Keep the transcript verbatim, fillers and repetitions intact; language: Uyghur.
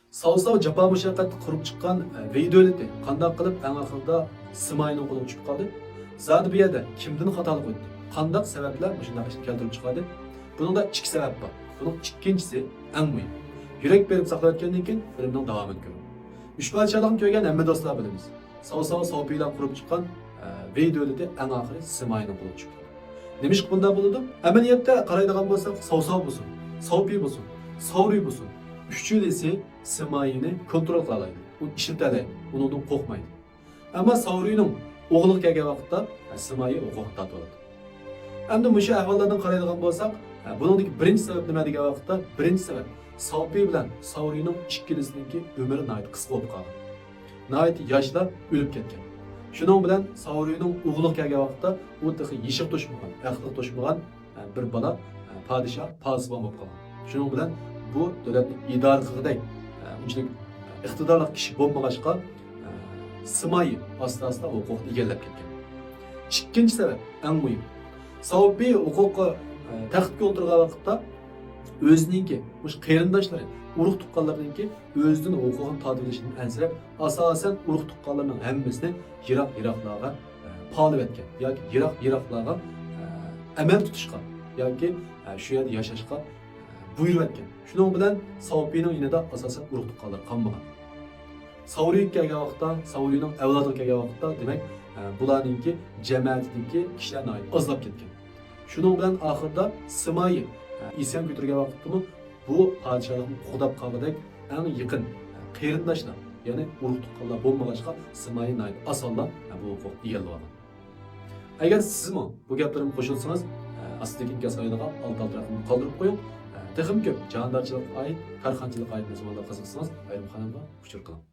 ساۋساۋ جاپا مۇشەققەتتە قۇرۇپ چىققان، ئە، ۋېي دۆلىتى قانداق قىلىپ ئەڭ ئاخىرىدا سىمايىنىڭ قولىغا چۈشۈپ قالدى؟ زادى بۇ يەردە كىمدىن خاتالىق ئۆتتى؟ قانداق سەۋەبلەر مۇشۇنداق ئىشنى كەلتۈرۈپ چىقاردى؟ بۇنىڭدا ئىككى سەۋەب بار. بۇنىڭ ئىككىنچىسى ئەڭ مۇھىم. يۈرەك بېرىپ ساقلاۋەتكەندىن كېيىن فىلىمنىڭ داۋامىنى كۆرۈڭ. ئۈچ پادىشاھلىقنى كۆرگەن ھەممە دوستلار بىلىمىز. ساۋساۋ ساۋپىي بىلەن قۇرۇپ چىققان، ئە، ۋېي دۆلىتى ئەڭ ئاخىرى سىمايىنىڭ قولىغا چۈشۈپ كەتتى. نېمىشقا بۇنداق بولىدۇ؟ ئەمەلىيەتتە قارايدىغان بولساق، ساۋساۋ بولسۇن، ساۋپىي بولسۇن، ساۋرۇي بولسۇن، ئۈچىلىسى سىمايىنى كونترول قىلالايدۇ. ئۇنى ئىشلىتەلەيدۇ. ئۇنىڭدىن قورقمايدۇ. ئەمما ساۋرۇينىڭ ئوغلىغا كەلگەن ۋاقىتتا، ئە، سىمايى ھوقۇقنى تارتىۋالىدۇ. ئەمدى مۇشۇ ئەھۋاللاردىن قارايدىغان بولساق، ئە، بۇنىڭدىكى بىرىنچى سەۋەب نېمە دېگەن ۋاقىتتا، بىرىنچى سەۋەب ساۋپىي بىلەن ساۋرۇينىڭ ئىككىلىسىنىڭكى ئۆمرى ناھايىتى قىسقا بولۇپ قالغان. ناھايىتى ياشلا ئۆلۈپ كەتكەن. شۇنىڭ بىلەن ساۋرۇينىڭ ئوغلىغا كەلگەن ۋاقىتتا ئۇ تېخى يېشىغا توشمىغان، ئەقلىگە توشمىغان، ئە، بىر بالا، ئە، پادىشاھ، پاسىبان بولۇپ قالغان. شۇنىڭ بىلەن بۇ دۆلەتنى ئىدارە قىلغۇدەك، ئە، ئۇنچىلىك ئىقتىدارلىق كىشى بولمىغاچقا، ئە، سىمايى ئاستا-ئاستا ھوقۇقنى ئىگىلەپ كەتكەن. ئىككىنچى سەۋەب، ئەڭ مۇھىم. ساۋپىي ھوقۇققا، ئە، تەختكە ئولتۇرغان ۋاقىتتا ئۆزىنىڭكى، مۇشۇ قېرىنداشلىرى، ئۇرۇق-تۇغقانلىرىنىڭكى ئۆزىدىن ھوقۇقىنى تارتىۋېلىشىدىن ئەنسىرەپ، ئاساسەن ئۇرۇق-تۇغقانلىرىنىڭ ھەممىسىنى يىراق-يىراقلارغا، ئە، پالىۋەتكەن ياكى يىراق-يىراقلارغا، ئە، ئەمەل تۇتۇشقا ياكى، ئە، شۇ يەردە ياشاشقا، ئە، بۇيرۇۋەتكەن. شۇنىڭ بىلەن ساۋپىينىڭ يېنىدا ئاساسەن ئۇرۇق-تۇغقانلار قالمىغان. ساۋرۇيغا كەلگەن ۋاقىتتا، ساۋرۇينىڭ ئەۋلادىغا كەلگەن ۋاقىتتا، دېمەك، ئە، بۇلارنىڭكى جەمەتىدىكى كىشىلەر ناھايىتى ئازلاپ كەتكەن. شۇنىڭ بىلەن ئاخىرىدا سىمايى، ئە، ئىسيان كۆتۈرگەن ۋاقىتتىمۇ بۇ پادىشاھلىقنى قوغداپ قالغۇدەك ئەڭ يېقىن، ئە، قېرىنداشلار، يەنى ئۇرۇق-تۇغقانلار بولمىغاچقا، سىمايى ناھايىتى ئاسانلا، ئە، بۇ ھوقۇقنى ئىگىلىۋالغان. ئەگەر سىزمۇ بۇ گەپلىرىمگە قوشۇلسىڭىز، ئە، ئاستىدىكى ئىنكاس ئايىدىغا ئالتە ئالتە رەقەمنى قالدۇرۇپ قويۇڭ. ئە، تېخىمۇ كۆپ جاھاندارچىلىققا ئائىت، كارخانىچىلىققا ئائىت مەزمۇنلارغا قىزىقسىڭىز، ئايرىم قانالغا ئۇچۇر قىلىڭ.